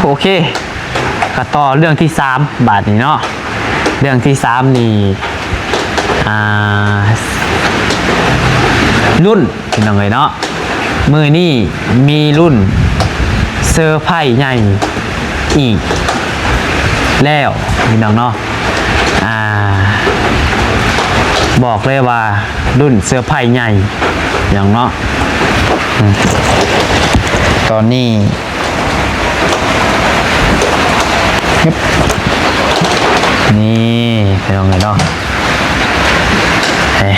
ໂອເຄ ກໍຕໍ່ເລື່ອງທີສາມບາດນີ້ເນາະ. ເລື່ອງທີສາມນີ້ ອ່າ ລຸ້ນ ພີ່ນ້ອງເອີຍເນາະ, ມື້ນີ້ມີລຸ້ນເຊີໄພໃຫຍ່ອີກແລ້ວ ພີ່ນ້ອງເນາະ. ອ່າ ບອກເລີຍວ່າລຸ້ນເຊີໄພໃຫຍ່ ພີ່ນ້ອງເນາະ. ອືມ ຕອນນີ້ ຮຶບ ນີ້ ພີ່ນ້ອງເອີຍເນາະ, ເອີ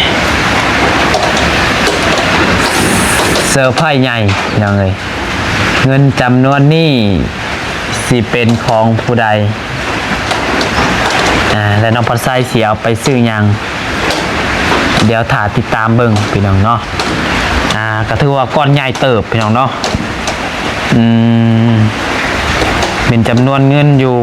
ເຊີໄພໃຫຍ່ ພີ່ນ້ອງເອີຍ. ເງິນຈຳນວນນີ້ຊິເປັນຂອງຜູ້ໃດ ອ່າ ແລະ ນ້ອງພັດໄຊຊິເອົາໄປຊື້ຫຍັງ ດຽວຖ້າຕິດຕາມເບິ່ງ ພີ່ນ້ອງເນາະ. ອ່າ ກໍຖືວ່າກ້ອນໃຫຍ່ເຕີບ ພີ່ນ້ອງເນາະ. ອືມ ເປັນຈຳນວນເງິນຢູ່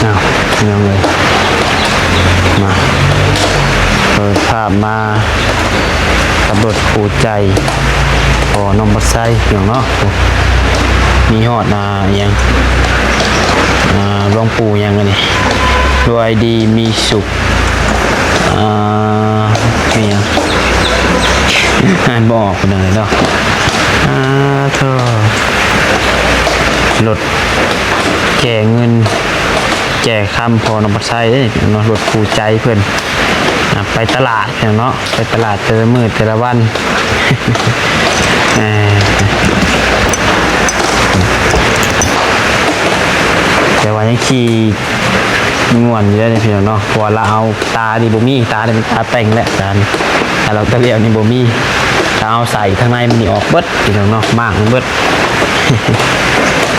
ອ້າວ ພີ່ນ້ອງເອີຍ ມາ ເປີດພາບມາກັບລົດຄູ່ໃຈ ພໍ່ນ້ອງບັກໄຊ ພີ່ນ້ອງເນາະ. ມີຮອດ ອ່າ ອີ່ຫຍັງ ອ່າ ຫຼວງປູ່ຫຍັງອັນນີ້ ລວຍດີມີສຸກ ອ່າ ມີຫຍັງ ອ່ານບໍ່ອອກປານໃດເນາະ. ອ່າ ໂທ້ ລົດແຈກເງິນແຈກຄຳພໍ່ນ້ອງບັກໄຊເດ້ເນາະ, ລົດຄູ່ໃຈເພິ່ນ ອ່າ ໄປຕະຫຼາດເນາະ, ໄປຕະຫຼາດແຕ່ລະມື້ແຕ່ລະວັນ. ເອີ ແຕ່ວ່າຍັງຂີ່ ມ່ວນຢູ່ເດ້ພີ່ນ້ອງເນາະ, ເພາະວ່າລາວເອົາ ຕານີ້ບໍ່ມີ, ຕານີ້ເປັນຕາແຕ່ງແຫຼະ, ຕານີ້ ຕາລາວຕາຫຼຽວນີ້ບໍ່ມີ, ຖ້າເອົາໃສ່ທາງໃນມັນນີ້ອອກເບິດພີ່ນ້ອງເນາະ, ມ້າງມັນເບິດ.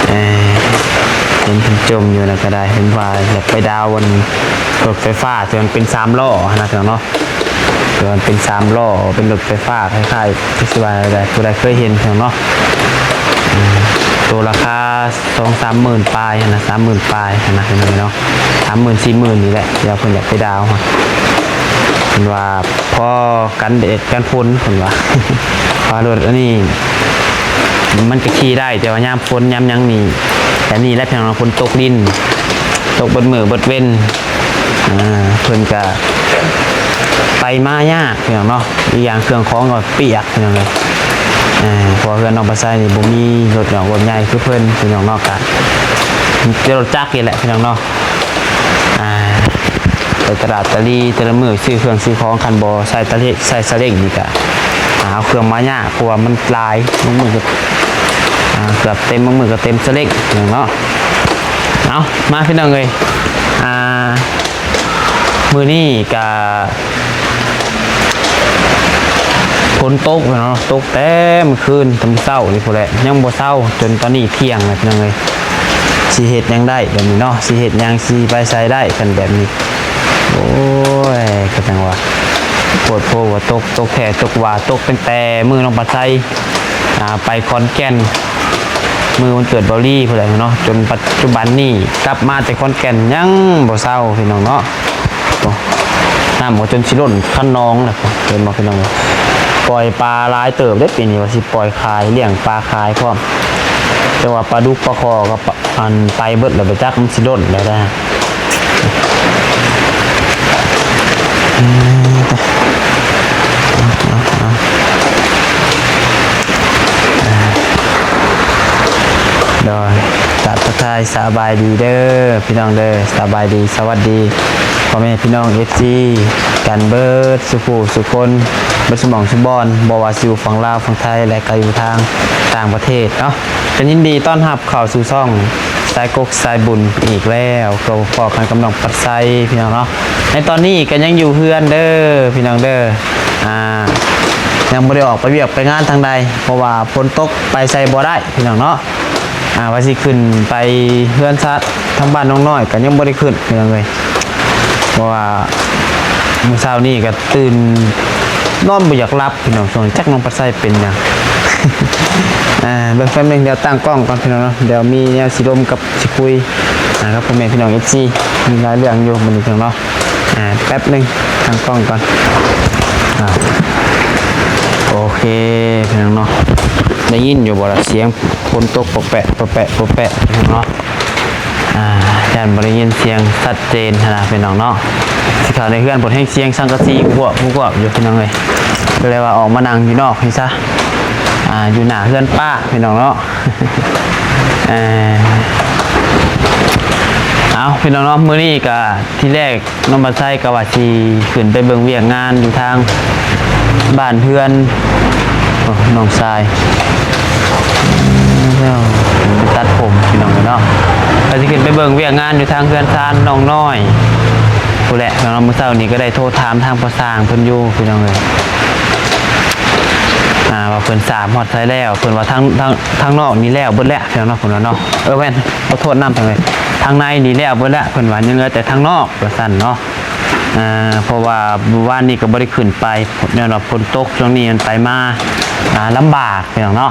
ເອີ ເຫັນເພິ່ນຈົ່ມຢູ່ນັ້ນກໍໄດ້, ເພິ່ນວ່າຢາກໄປດາວອັນລົດໄຟຟ້າທີ່ມັນເປັນສາມລໍ້ຫັ້ນນະພີ່ນ້ອງເນາະ. ແຕ່ວ່າເປັນສາມລໍ້ ເປັນລົດໄຟຟ້າ ຄ້າຍໆ ຄືຊິວ່າໃດ ຜູ້ໃດເຄີຍເຫັນເນາະ, ໂຕລາຄາສອງສາມໝື່ນປາຍຫັ້ນນະ, ສາມໝື່ນປາຍຫັ້ນນະ ພີ່ນ້ອງເນາະ, ສາມໝື່ນສີ່ໝື່ນນີ້ແຫຼະ ທີ່ວ່າເພິ່ນຢາກໄປດາວຫັ້ນ. ເພິ່ນວ່າພໍກັນແດດກັນຝົນ ເພິ່ນວ່າ ເພາະວ່າລົດອັນນີ້ມັນກໍຂີ່ໄດ້ ແຕ່ວ່າຍາມຝົນຍາມຫຍັງນີ້ ແບບນີ້ແຫຼະ ພີ່ນ້ອງເນາະ, ຝົນຕົກລິນ ຕົກເບິດມື້ເບິດເວັນ. ອ່າ ເພິ່ນກະໄປມາຍາກພີ່ນ້ອງເນາະ, ອີກຢ່າງເຄື່ອງຂອງກໍປຽກພີ່ນ້ອງເອີຍ. ເພາະວ່າເຮືອນນ້ອງປາໄຊນີ້ບໍ່ມີລົດຫຍັງລົດໃຫຍ່ຄືເພິ່ນພີ່ນ້ອງເນາະ, ກະເປັນລົດຈັກນີ້ແຫຼະພີ່ນ້ອງເນາະ. ອ່າ ໄປຕະຫຼາດຕະລີແຕ່ລະມື້ຊື້ເຄື່ອງຊື້ຂອງ ຄັນບໍ່ໃຊ້ຕະເລ- ໃຊ້ສາເລ້ງນີ້ກະ ອ່າ ເອົາເຄື່ອງມາຍາກ ເພາະວ່າມັນຫຼາຍ, ບາງມື້ກໍ ອ່າ ເກືອບເຕັມ, ບາງມື້ກໍເຕັມສາເລ້ງພີ່ນ້ອງເນາະ. ເອົາ ມາພີ່ນ້ອງເອີຍ ອ່າ ມື້ນີ້ກະຝົນຕົກເນາະ, ຕົກແຕ່ມື້ຄືນ ແຕ່ມື້ເຊົ້ານີ້ພຸ້ນແຫຼະ ຍັງບໍ່ເຊົາ ຈົນຕອນນີ້ທ່ຽງແລ້ວພີ່ນ້ອງເອີຍ. ຊິເຮັດຫຍັງໄດ້ແບບນີ້ເນາະ, ຊິເຮັດຫຍັງ ຊິໄປໃສໄດ້ຄັນແບບນີ້? ໂອ້ຍ ກໍຈັ່ງວ່າ ໂພດໂພວ່າຕົກ, ຕົກແທ້ຕົກວ່າ, ຕົກຕັ້ງແຕ່ມື້ນ້ອງປາໄຊ ອ່າ ໄປຂອນແກ່ນ ມື້ວັນເກີດເບົາລີພຸ້ນແຫຼະເນາະ, ຈົນປັດຈຸບັນນີ້ກັບມາແຕ່ຂອນແກ່ນຍັງບໍ່ເຊົາພີ່ນ້ອງເນາະ. ໂອ້ ນ້ຳກໍຈົນຊິລົ້ນຄັນໜອງແລ້ວ ເຫັນບໍ່ພີ່ນ້ອງເອີຍ. ປ່ອຍປາຫຼາຍເຕີບເດ້ປີນີ້, ວ່າຊິປ່ອຍຂາຍ, ລ້ຽງປາຂາຍພ້ອມ, ແຕ່ວ່າປາດຸກປາຄໍກໍປະ ອັນໄປເບິດແລ້ວ ບໍ່ຈັກມັນຊິລົ້ນແລ້ວນະ. ໂດຍ ກະທັກທາຍສະບາຍດີເດີພີ່ນ້ອງເດີ, ສະບາຍດີ ສະຫວັດດີພໍ່ແມ່ພີ່ນ້ອງ ເອັຟຊີ ກັນເບິດສູ່ຜູ້ສູ່ຄົນ ເບິດຊຸໝ່ອງຊຸບ່ອນ, ບໍ່ວ່າຊິຢູ່ຝັ່ງລາວ ຝັ່ງໄທ ແລະ ກະຢູ່ທາງຕ່າງປະເທດເນາະ. ກໍຍິນດີຕ້ອນຮັບເຂົ້າສູ່ຊ່ອງສາຍກົກສາຍບຸນອີກແລ້ວ, ກໍພໍ້ກັນກັບນ້ອງປັດໄຊພີ່ນ້ອງເນາະ. ໃນຕອນນີ້ກໍຍັງຢູ່ເຮືອນເດີພີ່ນ້ອງເດີ, ອ່າ ຍັງບໍ່ໄດ້ອອກໄປວຽກໄປງານທາງໃດ ເພາະວ່າຝົນຕົກໄປໃສບໍ່ໄດ້ພີ່ນ້ອງເນາະ. ອ່າ ວ່າຊິຂຶ້ນໄປເຮືອນຊາດທາງບ້ານນ້ອງນ້ອຍກໍຍັງບໍ່ໄດ້ຂຶ້ນພີ່ນ້ອງເອີຍ, ເພາະວ່າມື້ເຊົ້ານີ້ກໍຕື່ນ ນອນບໍ່ຢາກຫຼັບພີ່ນ້ອງ ຊ່ວງນີ້ຈັກນ້ອງປາໄຊເປັນຫຍັງ. ເບິ່ງແປັບໜຶ່ງ ດຽວຕັ້ງກ້ອງກ່ອນພີ່ນ້ອງເນາະ ດຽວມີແນວຊິລົມກັບຊິຄຸຍ ອ່າ ກັບພໍ່ແມ່ພີ່ນ້ອງ ເອັຟຊີ ມີຫຼາຍເລື່ອງຢູ່ມື້ນີ້ພີ່ນ້ອງເນາະ. ອ່າ ແປັບໜຶ່ງ ຕັ້ງກ້ອງກ່ອນ. ອ່າ ໂອເຄພີ່ນ້ອງເນາະ ໄດ້ຍິນຢູ່ບໍ່ລະ ສຽງຝົນຕົກປອກແປະ ປອກແປະ ປອກແປະພີ່ນ້ອງເນາະ. ອ່າ ຢ້ານບໍ່ໄດ້ຍິນສຽງຊັດເຈນຫັ້ນນະພີ່ນ້ອງເນາະ. ຊິເຂົ້າໃນເຮືອນພຸ້ນແຮ່ງສຽງສັງກະສີກວບໆຢູ່ພີ່ນ້ອງເອີຍ ກໍເລີຍວ່າອອກມານັ່ງຢູ່ນອກນີ້ຊະ ອ່າ ຢູ່ໜ້າເຮືອນປ້າພີ່ນ້ອງເນາະ. ເອີ ເອົາ ພີ່ນ້ອງເນາະ ມື້ນີ້ກະ ທີແລກນ້ອງປາໄຊກໍວ່າຊິຂຶ້ນໄປເບິ່ງວຽກງານຢູ່ທາງບ້ານເຮືອນ ໂອ້ ນ້ອງຊາຍ ແລ້ວໄປຕັດຜົມພີ່ນ້ອງເອີຍເນາະ. ກໍຊິຂຶ້ນໄປເບິ່ງວຽກງານຢູ່ທາງເຮືອນຊານນ້ອງນ້ອຍພຸ້ນແຫຼະເນາະ. ມື້ເຊົ້ານີ້ກໍໄດ້ໂທຖາມທາງພໍ່ຊ່າງເພິ່ນຢູ່ພີ່ນ້ອງເອີຍ ອ່າ ວ່າເພິ່ນສາມຮອດໃສແລ້ວ ເພິ່ນວ່າທາງ ທາງ ທາງນອກນີ້ແລ້ວເບິດແລ້ວພີ່ນ້ອງເນາະ ເພິ່ນວ່າເນາະ. ເອີ ແມ່ນ ຂໍໂທດນຳພີ່ນ້ອງເອີຍ ທາງໃນນີ້ແລ້ວເບິດແລ້ວ ເພິ່ນວ່າ ຍັງເຫຼືອແຕ່ທາງນອກ ວ່າຊັ້ນເນາະ. ເພາະວ່າມື້ວານນີ້ກໍບໍ່ໄດ້ຂຶ້ນໄປ ຍ້ອນວ່າຝົນຕົກ ຊ່ວງນີ້ມັນໄປມາ ອ່າ ລຳບາກພີ່ນ້ອງເນາະ.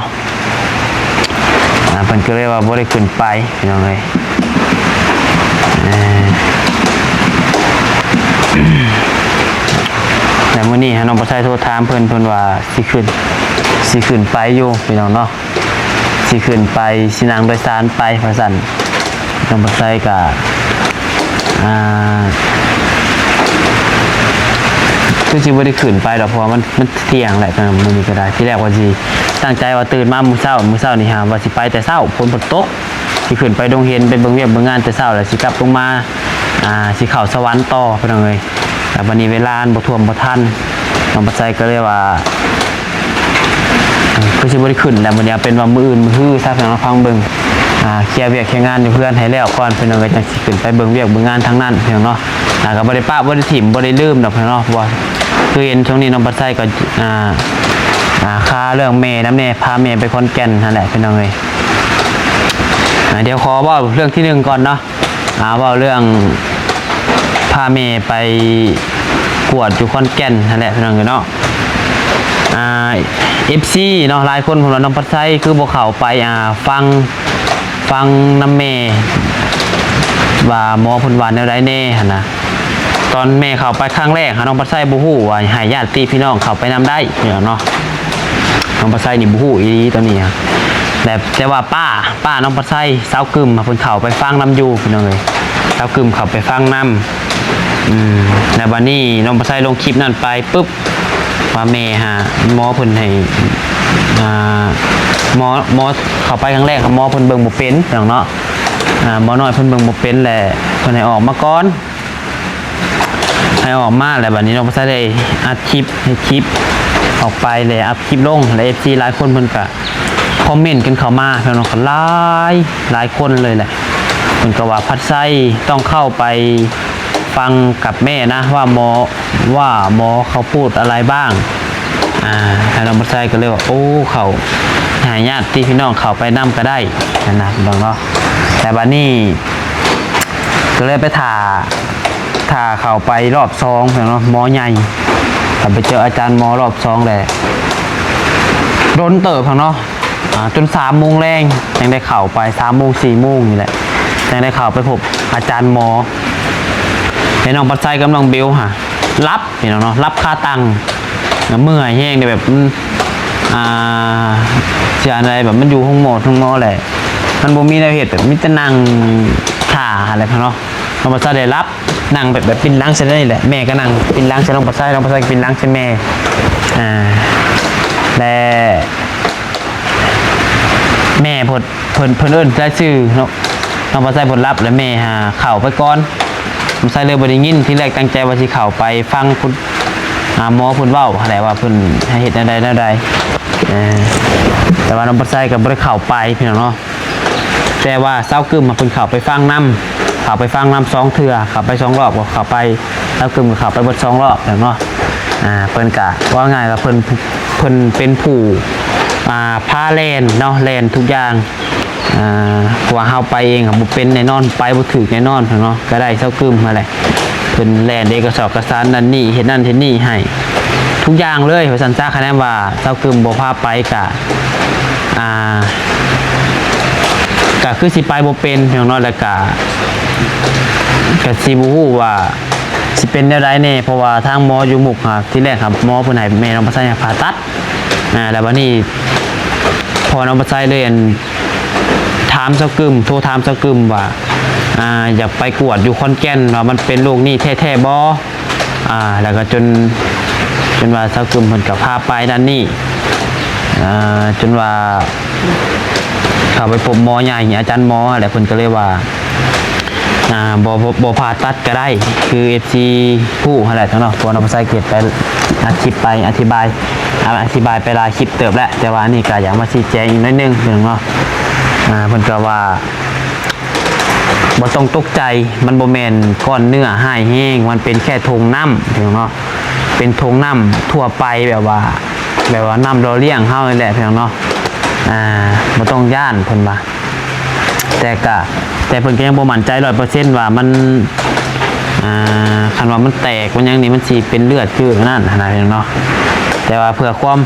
ອ່າ ເພິ່ນກໍເລີຍວ່າບໍ່ໄດ້ຂຶ້ນໄປພີ່ນ້ອງເອີຍ. ແລ້ວມື້ນີ້ຫານ້ອງປາໄຊໂທຖາມເພິ່ນ ເພິ່ນວ່າຊິຂຶ້ນ ຊິຂຶ້ນໄປຢູ່ພີ່ນ້ອງເນາະ. ຊິຂຶ້ນໄປ ຊິນັ່ງໂດຍສານໄປ ວ່າຊັ້ນ. ນ້ອງປາໄຊກະ ອ່າ ຄືຊິບໍ່ໄດ້ຂຶ້ນໄປດອກ ເພາະວ່າມັນ ມັນທ່ຽງແຫຼະ ມື້ນີ້ກໍໄດ້. ທີແລກວ່າຊິຕັ້ງໃຈວ່າຕື່ນມາມື້ເຊົ້າ ມື້ເຊົ້ານີ້ຫາວ່າຊິໄປແຕ່ເຊົ້າ ຝົນບໍ່ຕົກ ຊິຂຶ້ນໄປດົງເຫັນ ໄປເບິ່ງວຽກເບິ່ງງານແຕ່ເຊົ້າ ແລ້ວຊິກັບລົງມາ ອ່າ ຊິເຂົ້າສະຫວັນຕໍ່ ພີ່ນ້ອງເອີຍ. ແລ້ວບັດນີ້ເວລາມັນບໍ່ຖ້ວມບໍ່ທັນ ນ້ອງປາໄຊກໍເລີຍວ່າ ຄືຊິບໍ່ໄດ້ຂຶ້ນແລ້ວ ມື້ນີ້ເອົາເປັນວ່າມື້ອື່ນມື້ຮືຊະ ພີ່ນ້ອງຟັງເບິ່ງ ອ່າ ເຄຍວຽກເຄຍງານຢູ່ເຮືອນໃຫ້ແລ້ວກ່ອນ ພີ່ນ້ອງເອີຍ ຈັ່ງຊິຂຶ້ນໄປເບິ່ງວຽກເບິ່ງງານທາງນັ້ນ ພີ່ນ້ອງເນາະ. ອ່າ ກໍບໍ່ໄດ້ປະ ບໍ່ໄດ້ຖິ້ມ ບໍ່ໄດ້ລືມດອກ ພີ່ນ້ອງເນາະ ເພາະວ່າຄືເຫັນຊ່ວງນີ້ນ້ອງປາໄຊກໍ ອ່າ ອ່າ ຄາເລື່ອງແມ່ນຳແດ່ ພາແມ່ໄປຂອນແກ່ນຫັ້ນແຫຼະ ພີ່ນ້ອງເອີຍ. ອ່າ ດຽວຂໍເວົ້າເລື່ອງທີໜຶ່ງກ່ອນເນາະ. ອ່າ ເວົ້າເລື່ອງພາແມ່ໄປກວດຢູ່ຂອນແກ່ນຫັ້ນແຫຼະ ພີ່ນ້ອງເອີຍເນາະ. ອ່າ ເອັຟຊີເນາະ ຫຼາຍຄົນເພິ່ນວ່າ ນ້ອງປາໄຊຄືບໍ່ເຂົ້າໄປ ອ່າ ຟັງ ຟັງນຳແມ່ ວ່າໝໍເພິ່ນວ່າແນວໃດແດ່ຫັ້ນນະ. ຕອນແມ່ເຂົ້າໄປຄັ້ງແລກຫາ ນ້ອງປາໄຊບໍ່ຮູ້ວ່າໃຫ້ຍາດຕິພີ່ນ້ອງເຂົ້າໄປນຳໄດ້ເນາະ. ນ້ອງປາໄຊນີ້ບໍ່ຮູ້ອີ່ຫຼີຕົວນີ້ ແລະ ແຕ່ວ່າປ້າ ປ້ານ້ອງປາໄຊ ສາວກຶມ ເພິ່ນເຂົ້າໄປຟັງນຳຢູ່ ພີ່ນ້ອງເອີຍ. ສາວກຶມເຂົ້າໄປຟັງນຳ ອືມ ແລ້ວບັດນີ້ນ້ອງປາໄຊລົງຄລິບນັ້ນໄປປຶບ ວ່າແມ່ຫາ ໝໍເພິ່ນໃຫ້ ອ່າ ໝໍ ໝໍເຂົ້າໄປຄັ້ງແລກ ໝໍເພິ່ນເບິ່ງບໍ່ເປັນ ພີ່ນ້ອງເນາະ. ອ່າ ໝໍນ້ອຍເພິ່ນເບິ່ງບໍ່ເປັນ ແລະ ເພິ່ນໃຫ້ອອກມາກ່ອນ ໃຫ້ອອກມາ ແລ້ວບັດນີ້ນ້ອງປາໄຊໄດ້ອັດຄລິບ ເຮັດຄລິບອອກໄປ ແລ້ວອັບຄລິບລົງ ແລ້ວເອັຟຊີຫຼາຍຄົນເພິ່ນກະຄອມເມັນກັນເຂົ້າມາ ພີ່ນ້ອງ ກໍຫຼາຍ ຫຼາຍຄົນເລີຍແຫຼະ. ເພິ່ນກໍວ່າ ປາໄຊຕ້ອງເຂົ້າໄປຟັງກັບແມ່ນະ ວ່າໝໍ ວ່າໝໍເຂົາພູດອະໄລບ້າງ. ອ່າ ທາງນ້ອງປາໄຊກໍເລີຍວ່າ ໂອ້ ເຂົ້າ ໃຫ້ຍາດຕິພີ່ນ້ອງເຂົ້າໄປນຳກໍໄດ້ຫັ້ນນະ ພີ່ນ້ອງເນາະ. ແຕ່ບັດນີ້ ກໍເລີຍໄປຖ້າ ຖ້າເຂົ້າໄປຮອບສອງເນາະ ໝໍໃຫຍ່ ກໍໄປເຈີອາຈານໝໍຮອບສອງແຫຼະ ດົນເຕີບເນາະ. ອ່າ ຈົນສາມໂມງແລງຈັ່ງໄດ້ເຂົ້າໄປ ສາມໂມງ ສີ່ໂມງນີ້ແຫຼະ ຈັ່ງໄດ້ເຂົ້າໄປພົບອາຈານໝໍ. ແລ້ວນ້ອງປາໄຊກັບນ້ອງເບວຫາ ຫຼັບ ພີ່ນ້ອງເນາະ ຫຼັບຄາຕັ່ງ ເມື່ອຍແຮງເດ້ ແບບ ອືມ ອ່າ ຊິອັນໃດ ແບບມັນຢູ່ໂຮງໝໍ ໂຮງໝໍແຫຼະ ມັນບໍ່ມີແນວເຮັດ ແບບມີແຕ່ນັ່ງຖ້າຫັ້ນແຫຼະເນາະ. ນ້ອງປາໄຊໄດ້ຫຼັບ ນັ່ງແບບ ແບບປິ່ນຫຼັງໃສ່ນີ້ແຫຼະ ແມ່ກໍນັ່ງປິ່ນຫຼັງໃສ່ນ້ອງປາໄຊ ນ້ອງປາໄຊກໍປິ່ນຫຼັງໃສ່ແມ່ ອ່າ ແລະ ແມ່ເພິ່ນ ເພິ່ນ ເພິ່ນເອີ້ນລາຍຊື່ເນາະ ນ້ອງປາໄຊເພິ່ນຫຼັບ ແລ້ວແມ່ຫາເຂົ້າໄປກ່ອນ ນ້ອງປາໄຊເລີຍບໍ່ໄດ້ຍິນ. ທີແລກຕັ້ງໃຈວ່າຊິເຂົ້າໄປຟັງ ອ່າ ໝໍເພິ່ນເວົ້າຫັ້ນແຫຼະ ວ່າເພິ່ນໃຫ້ເຮັດແນວໃດແນວໃດ ເອີ ແຕ່ວ່ານ້ອງປາໄຊກໍບໍ່ໄດ້ເຂົ້າໄປ ພີ່ນ້ອງເນາະ. ແຕ່ວ່າສາວກຶມເພິ່ນເຂົ້າໄປຟັງນຳ ເຂົ້າໄປຟັງນຳສອງເທື່ອ ເຂົ້າໄປສອງຮອບ ກໍເຂົ້າໄປ ສາວກຶມກໍເຂົ້າໄປເບິດສອງຮອບແລ້ວເນາະ. ອ່າ ເພິ່ນກະ ເວົ້າງ່າຍວ່າເພິ່ນ ເພິ່ນເປັນຜູ້ ອ່າ ພາແລ່ນເນາະ ແລ່ນທຸກຢ່າງ ອ່າ ເພາະວ່າເຮົາໄປເອງກໍບໍ່ເປັນແນ່ນອນ ໄປບໍ່ຖືກແນ່ນອນເນາະ. ກໍໄດ້ສາວກຶມຫັ້ນແຫຼະ ເພິ່ນແລ່ນເອກະສອກກະສານນັ້ນນີ້ ເຮັດນັ້ນເຮັດນີ້ໃຫ້ ທຸກຢ່າງເລີຍວ່າຊັ້ນຊະ. ຄະແນນວ່າຊາວກຶມບໍ່ພາໄປກະ ອ່າ ກະຄືຊິໄປບໍ່ເປັນພີ່ນ້ອງເນາະ ແລ້ວກະ ກະຊິບໍ່ຮູ້ວ່າຊິເປັນແນວໃດແດ່ ເພາະວ່າທາງໝໍຢູ່ມຸກຫັ້ນ ທີແລກຫັ້ນໝໍເພິ່ນໃຫ້ແມ່ນ້ອງປາໄຊຜ່າຕັດ ອ່າ ແລ້ວບັດນີ້ພໍ່ນ້ອງປາໄຊເລີຍ ອັນ ຖາມຊາວກຶມ ໂທຖາມຊາວກຶມວ່າ ອ່າ ຢາກໄປກວດຢູ່ຂອນແກ່ນວ່າມັນເປັນໂລກນີ້ແທ້ໆບໍ່? ອ່າ ແລ້ວກໍຈົນ ຈົນວ່າຊາວກຶມເພິ່ນກໍພາໄປນັ້ນນີ້ ອ່າ ຈົນວ່າເຂົ້າໄປພົບໝໍໃຫຍ່ ອາຈານໝໍ ແລ້ວເພິ່ນກໍເລີຍວ່າ ອ່າ ບໍ່ ບໍ່ ບໍ່ຜ່າຕັດກໍໄດ້ ຄືເອັຟຊີຮູ້ຫັ້ນແຫຼະເນາະ ເພາະວ່ານ້ອງປາໄຊເຮັດໄປ ອັດຄລິບໄປ ອະທິບາຍ ອະທິບາຍໄປຫຼາຍຄລິບເຕີບແລ້ວ ແຕ່ວ່າອັນນີ້ກໍຢາກມາຊີ້ແຈງອີກໜ້ອຍໜຶ່ງເນາະ ອ່າ ເພິ່ນກໍວ່າ ບໍ່ຕ້ອງຕົກໃຈ ມັນບໍ່ແມ່ນກ້ອນເນື້ອຮ້າຍແຮງ ມັນເປັນແຄ່ຖົງນ້ຳ ພີ່ນ້ອງເນາະ ເປັນຖົງນ້ຳທົ່ວໄປ ແບບວ່າ ແບບວ່ານ້ຳຫຼໍ່ລ້ຽງເຮົານີ້ແຫຼະ ພີ່ນ້ອງເນາະ ອ່າ ບໍ່ຕ້ອງຢ້ານ ເພິ່ນວ່າ ແຕ່ກະ ແຕ່ເພິ່ນກໍຍັງບໍ່ໝັ້ນໃຈຮ້ອຍເປີເຊັນວ່າມັນ ອ່າ ຄັນວ່າມັນແຕກ ມັນຫຍັງນີ້ ມັນຊິເປັນເລືອດຄືອັນນັ້ນຫັ້ນນະ ພີ່ນ້ອງເນາະ ແຕ່ວ່າເພື່ອຄວາມ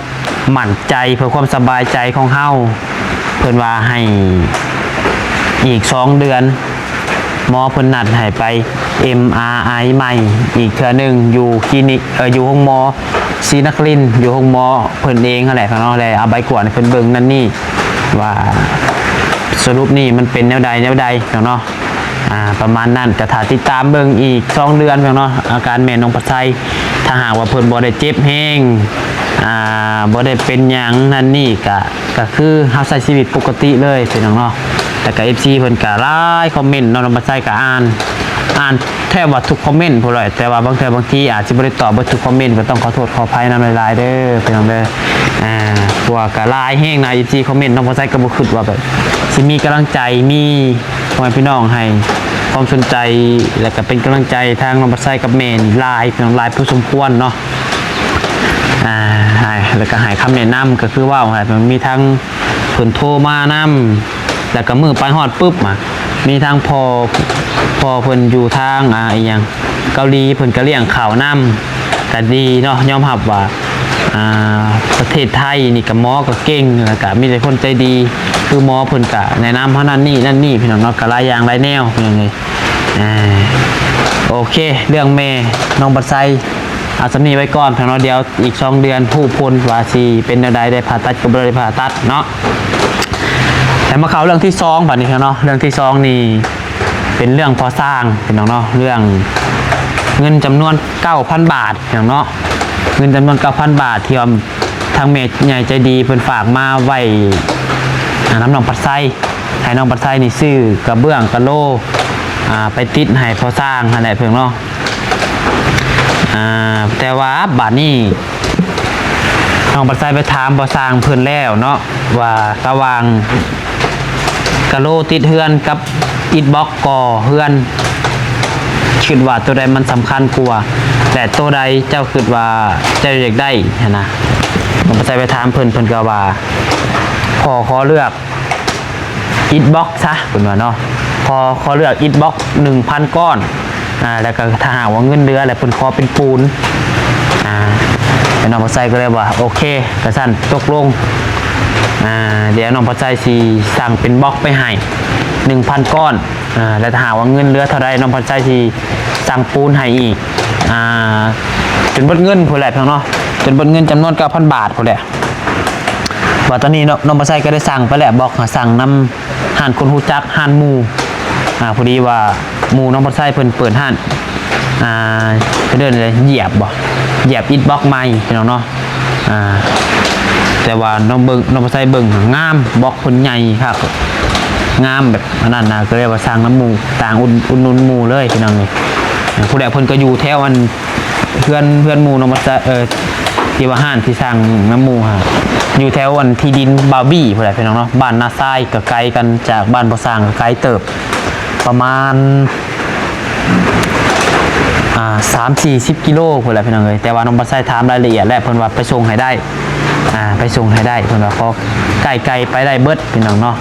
ໝັ້ນໃຈ ເພື່ອຄວາມສະບາຍໃຈຂອງເຮົາ ເພິ່ນວ່າໃຫ້ອີກສອງເດືອນ ໝໍເພິ່ນນັດໃຫ້ໄປເອັມອາໄອໃໝ່ອີກເທື່ອໜຶ່ງ ຢູ່ຄລີນິກ ເອີ ຢູ່ໂຮງໝໍສີນະຄະລິນ ຢູ່ໂຮງໝໍເພິ່ນເອງຫັ້ນແຫຼະເນາະ ແລະເອົາໃບກວດໃຫ້ເພິ່ນເບິ່ງນັ້ນນີ້ ວ່າສະຫຼຸບນີ້ມັນເປັນແນວໃດແນວໃດເນາະ ອ່າ ປະມານນັ້ນ ກະຖ້າຕິດຕາມເບິ່ງອີກສອງເດືອນເນາະ ອາການແມ່ນ້ອງປາໄຊ ຖ້າຫາກວ່າເພິ່ນບໍ່ໄດ້ເຈັບແຮງ ອ່າ ບໍ່ໄດ້ເປັນຫຍັງນັ້ນນີ້ ກະ ກະຄືເຮົາໃຊ້ຊີວິດປົກກະຕິເລີຍ ພີ່ນ້ອງເນາະ ແລ້ວກະເອັຟຊີເພິ່ນກະຫຼາຍຄອມເມັນເນາະ ນ້ອງປາໄຊກະອ່ານ ອ່ານແທບວ່າທຸກຄອມເມັນພຸ້ນແຫຼະ ແຕ່ວ່າບາງເທື່ອບາງທີອາດຊິບໍ່ໄດ້ຕອບເບິດທຸກຄອມເມັນ ກໍຕ້ອງຂໍໂທດຂໍອະໄພນຳຫຼາຍໆເດີ ພີ່ນ້ອງເດີ ອ່າ ເພາະວ່າກະຫຼາຍແຮງນະ ເອັຟຊີຄອມເມັນ ນ້ອງປາໄຊກໍບໍ່ຄິດວ່າແບບຊິມີກຳລັງໃຈ ມີພໍ່ແມ່ພີ່ນ້ອງໃຫ້ຄວາມສົນໃຈ ແລ້ວກະເປັນກຳລັງໃຈທາງນ້ອງປາໄຊກັບແມ່ນີ້ຫຼາຍ ພີ່ນ້ອງ ຫຼາຍພໍສົມຄວນເນາະ ອ່າ ໃຫ້ ແລ້ວກະໃຫ້ຄຳແນະນຳ ກໍຄືເວົ້າໃຫ້ ມັນມີທັງ ເພິ່ນໂທມານຳ ແລ້ວກໍມື້ໄປຮອດປຶບ ອະ ມີທາງພໍ່ ພໍ່ເພິ່ນຢູ່ທາງ ອາ ອີຫຍັງ ເກົາຫຼີ ເພິ່ນກໍລ້ຽງເຂົ້ານຳ ກໍດີເນາະ ຍອມຮັບວ່າ ອາ ປະເທດໄທນີ້ກໍໝໍກໍເກັ່ງ ແລ້ວກໍມີແຕ່ຄົນໃຈດີ ຄືໝໍເພິ່ນກໍແນະນຳເຮົານັ້ນນີ້ ນັ້ນນີ້ ພີ່ນ້ອງເນາະ ກໍຫຼາຍຢ່າງຫຼາຍແນວ ພີ່ນ້ອງເອີຍ ອາ ໂອເຄ ເລື່ອງແມ່ນ້ອງບັດໄຊ ເອົາສ່ຳນີ້ໄວ້ກ່ອນເນາະ ດຽວອີກສອງເດືອນຮູ້ຜົນວ່າຊິເປັນແນວໃດ ໄດ້ຜ່າຕັດກັບບໍ່ໄດ້ຜ່າຕັດເນາະ ແລ້ວມາເຂົ້າເລື່ອງທີສອງບາດນີ້ເນາະ ເລື່ອງທີສອງນີ້ເປັນເລື່ອງພໍ່ຊ້າງພີ່ນ້ອງເນາະ ເລື່ອງເງິນຈຳນວນເກົ້າພັນບາດພີ່ນ້ອງເນາະ ເງິນຈຳນວນເກົ້າພັນບາດ ທີ່ວ່າທາງແມ່ໃຫຍ່ໃຈດີເພິ່ນຝາກມາໄວ້ ອາ ນຳນ້ອງປັດໄຊ ໃຫ້ນ້ອງປັດໄຊນີ້ຊື້ກະເບື້ອງກະໂລ ອາ ໄປຕິດໃຫ້ພໍ່ຊ້າງຫັ້ນແຫຼະເພິ່ນເນາະ ອາ ແຕ່ວ່າບາດນີ້ ນ້ອງປັດໄຊໄປຖາມພໍ່ຊ້າງເພິ່ນແລ້ວເນາະ ວ່າລະຫວ່າງກະໂລຕິດເຮືອນກັບອິດບລັອກກໍ່ເຮືອນ ຄິດວ່າໂຕໃດມັນສຳຄັນກວ່າ ແລະ ໂຕໃດເຈົ້າຄິດວ່າເຈົ້າຢາກໄດ້ຫັ້ນນະ ນ້ອງປັດໄຊໄປຖາມເພິ່ນ ເພິ່ນກໍວ່າ ຂໍ ຂໍເລືອກ ອິດບລັອກຊະ ເພິ່ນວ່າເນາະ ຂໍ ຂໍເລືອກອິດບລັອກໜຶ່ງພັນກ້ອນ ອາ ແລ້ວກໍຖ້າຫາກວ່າເງິນເຫຼືອແລ້ວເພິ່ນຂໍເປັນປູນ ອາ ແລ້ວນ້ອງປາໄຊກໍເລີຍວ່າ ໂອເຄ ກະຊັ້ນຕົກລົງ ອາ ດຽວນ້ອງປາໄຊຊິສັ່ງເປັນບລັອກໄປໃຫ້ໜຶ່ງພັນກ້ອນ ອາ ແລ້ວຖ້າຫາກວ່າເງິນເຫຼືອເທົ່າໃດ ນ້ອງປາໄຊຊິສັ່ງປູນໃຫ້ອີກ ອາ ຈົນເບິດເງິນພຸ້ນແຫຼະພີ່ນ້ອງເນາະ ຈົນເບິດເງິນຈຳນວນເກົ້າພັນບາດພຸ້ນແຫຼະ. ວ່າຕອນນີ້ເນາະ ນ້ອງປາໄຊກໍໄດ້ສັ່ງໄປແລ້ວ ບລັອກຫາສັ່ງນຳຮ້ານຄົນຮູ້ຈັກ ຮ້ານໝູ່ ອາ ພໍດີວ່າໝູ່ນ້ອງປາໄຊເພິ່ນເປີດຮ້ານ ອາ ເຂົາເອີ້ນຫຍັງ ຢຽບບໍ່ ຢຽບອິດບລັອກໃໝ່ພີ່ນ້ອງເນາະ ອາ ແຕ່ວ່ານ້ອງເບິ່ງ ນ້ອງປາໄຊເບິ່ງງາມ ບລັອກເພິ່ນໃຫຍ່ຄັກ ງາມແບບອັນນັ້ນນະ ກໍເລີຍວ່າສັ່ງນຳໝູ່ ຕ່າງອຸດ ອຸດໜູນໝູ່ເລີຍພີ່ນ້ອງເອີຍ ຜູ້ໃດເພິ່ນກໍຢູ່ແຖວອັນ ເຮືອນ ເຮືອນໝູ່ນ້ອງປາໄຊ ເອີ ທີ່ວ່າຮ້ານທີ່ສ້າງນຳໝູ່ຫັ້ນ ຢູ່ແຖວອັນທີ່ດິນບ່າວບີ້ພຸ້ນແຫຼະພີ່ນ້ອງເນາະ ບ້ານນາຊາຍກໍໄກກັນຈາກບ້ານພໍ່ຊ້າງກໍໄກເຕີບ ປະມານ ອ່າ ສາມສີ່ສິບກິໂລພຸ້ນແຫຼະພີ່ນ້ອງເອີຍ ແຕ່ວ່ານ້ອງປາໄຊຖາມລາຍລະອຽດແລ້ວ ເພິ່ນວ່າໄປສົ່ງໃຫ້ໄດ້ ອ່າ ໄປສົ່ງໃຫ້ໄດ້ ເພິ່ນວ່າ ເພາະໃກ້ໆ ໄປໄດ້ເບິດພີ່ນ້ອງເນາະ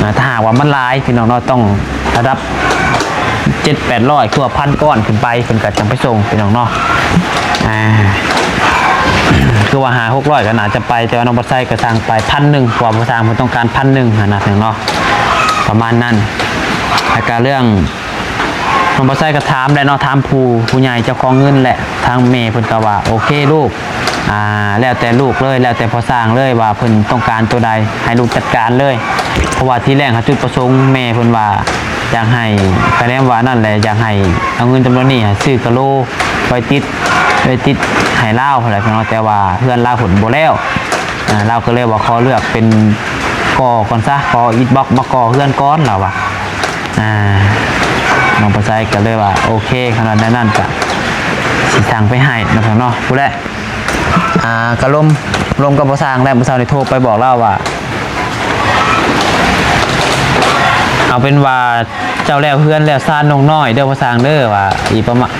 ອ່າ ຖ້າຫາກວ່າມັນຫຼາຍພີ່ນ້ອງເນາະ ຕ້ອງລະດັບ ເຈັດແປດຮ້ອຍ ທົ່ວພັນກ້ອນຂຶ້ນໄປ ເພິ່ນກໍຈັ່ງໄປສົ່ງພີ່ນ້ອງເນາະ ອ່າ ຄືວ່າຫ້າຫົກຮ້ອຍກໍໜ້າຈະໄປ, ແຕ່ວ່ານ້ອງປາໄຊກໍສັ່ງໄປພັນໜຶ່ງ ເພາະວ່າພໍ່ຊ່າງເພິ່ນຕ້ອງການພັນໜຶ່ງຫັ້ນນະ ເນາະ ປະມານນັ້ນ. ແລ້ວກໍເລື່ອງ ນ້ອງປາໄຊກໍຖາມແຫຼະເນາະ, ຖາມຜູ້ ຜູ້ໃຫຍ່ເຈົ້າຂອງເງິນແຫຼະ, ທາງແມ່ເພິ່ນກໍວ່າ ໂອເຄລູກ ອ່າ ແລ້ວແຕ່ລູກເລີຍ ແລ້ວແຕ່ພໍ່ຊ່າງເລີຍ ວ່າເພິ່ນຕ້ອງການໂຕໃດ ໃຫ້ລູກຈັດການເລີຍ. ເພາະວ່າທີແລກຫາຈຸດປະສົງແມ່ເພິ່ນວ່າ ຢາກໃຫ້ ກະແນມວ່ານັ້ນແຫຼະ ຢາກໃຫ້ເອົາເງິນຈຳນວນນີ້ໃຫ້ຊື້ກະໂລໄວ້ຕິດ ໄວ້ຕິດໃຫ້ລາວຫັ້ນແຫຼະເນາະ, ແຕ່ວ່າເຮືອນລາວເພິ່ນບໍ່ແລ້ວ. ອ່າ ລາວກໍເລີຍວ່າຂໍເລືອກເປັນກໍ່ກ່ອນຊະ, ຂໍອິດບລັອກມາກໍ່ເຮືອນກ່ອນ ລາວວ່າ. ອ່າ ນ້ອງປາໄຊກໍເລີຍວ່າ ໂອເຄ ຄັນວ່າແນວນັ້ນກະຊິສັ່ງໄປໃຫ້ເນາະ ເນາະ ພຸ້ນແຫຼະ. ອ່າ ກະລົມ ລົມກັບພໍ່ຊ່າງແລ້ວ ມື້ເຊົ້ານີ້ໂທໄປບອກລາວວ່າ ເອົາເປັນວ່າເຈົ້າແລ້ວເຮືອນແລ້ວຊານນ້ອງນ້ອຍເດີພໍ່ຊ່າງເດີ ວ່າອີກປະມານ